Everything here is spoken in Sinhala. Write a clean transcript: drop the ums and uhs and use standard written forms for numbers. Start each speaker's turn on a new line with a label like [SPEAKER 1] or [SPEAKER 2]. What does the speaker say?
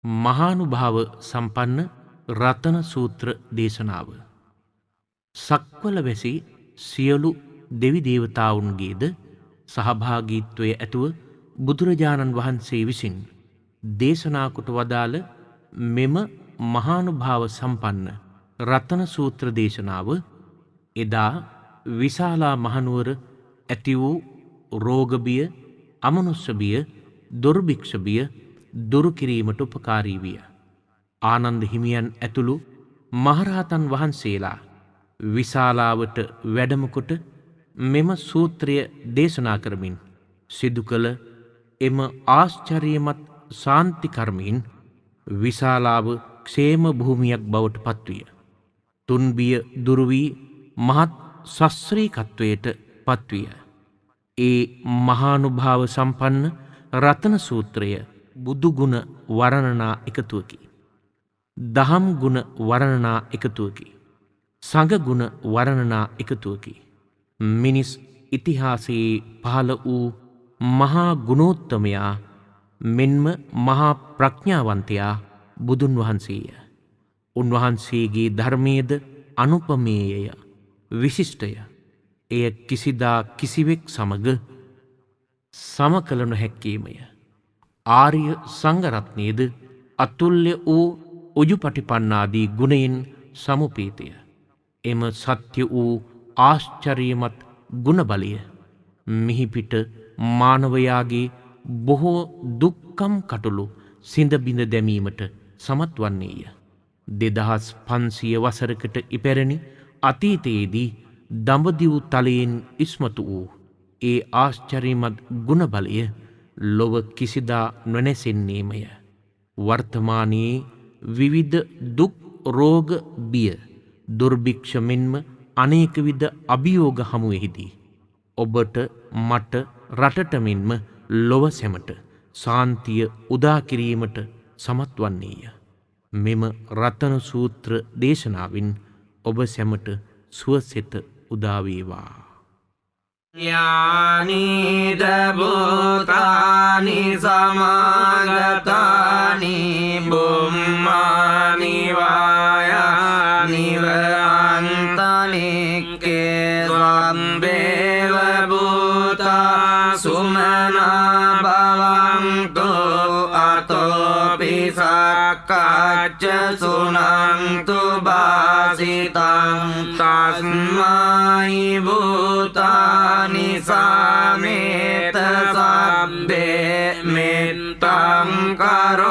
[SPEAKER 1] මහානුභාව සම්පන්න රතන සූත්‍ර දේශනාව. සක්වල වැසි සියලු දෙවි දේවතාවුන්ගේද සහභාගීත්වය ඇතුව බුදුරජාණන් වහන්සේ විසින් දේශනා කොට වදාළ මෙම මහානුභාව සම්පන්න රතන සූත්‍ර දේශනාව එදා විශාලා මහනුවර ඇති වූ රෝග බිය, අමනුෂ්‍ය බිය, දුර්භික්ෂ බිය දුරු කිරීමට උපකාරී විය. ආනන්ද හිමියන් ඇතුළු මහරහතන් වහන්සේලා විශාලාවට වැඩම කොට මෙම සූත්‍රය දේශනා කරමින් සිදු කළ එම ආශ්චර්යමත් ශාන්ති කර්මයෙන් විශාලාව ක්ෂේම භූමියක් බවට පත්විය. තුන් බිය දුරු වී මහත් ශස්ත්‍රීකත්වයට පත්විය. ඒ මහානුභාව සම්පන්න රතන සූත්‍රය බුදු ගුණ වර්ණනා එකතුවකි. දහම් ගුණ වර්ණනා එකතුවකි. සංඝ ගුණ වර්ණනා එකතුවකි. මිනිස් ඉතිහාසයේ පහළ වූ මහා ගුණෝත්තමයා මෙන්ම මහා ප්‍රඥාවන්තයා බුදුන් වහන්සේය. උන්වහන්සේගේ ධර්මයේද අනුපමේයය, විශිෂ්ටය. එය කිසිදා කිසිවෙක් සමග සම කළ නොහැක්කේමය. ආර්ය සංඝරත්නයේද අතුල්‍ය වූ උජුපටිපන්නාදී ගුණයෙන් සමුපේතය. එම සත්‍ය වූ ආශ්චර්යමත් ගුණ බලය මිහිපිට මානවයාගේ බොහෝ දුක්ඛම් කටළු සිඳ බිඳ දැමීමට සමත් වන්නේය. 2500 වසරකට ඉපැරණි අතීතයේදී දඹදිව් තලයෙන් ඉස්මතු වූ ඒ ආශ්චර්යමත් ගුණ බලය ලොව කිසිදා නොනැසෙන්නේමය. වර්තමානයේ විවිධ දුක් රෝග බිය දුර්භික්ෂ මෙන්ම අනේකවිධ අභියෝග හමුවෙහිදී ඔබට මට රටට මෙන්ම ලොව සැමට සාන්තිය උදා කිරීමට සමත් වන්නේය. මෙම රතන සූත්‍ර දේශනාවෙන් ඔබ සැමට සුවසෙත උදා වේවා.
[SPEAKER 2] යානීද භූතානි සමාගතානි බුම්මානි වායානිව අන්තනික්කේ සම්බේව භූතා සුමනා භවන්තු අතෝපි සක්කච්ච සුනන්තු භාසිතං තස්මයි භූතානි සාමේත සබ්බේ මෙත්තං කරෝ.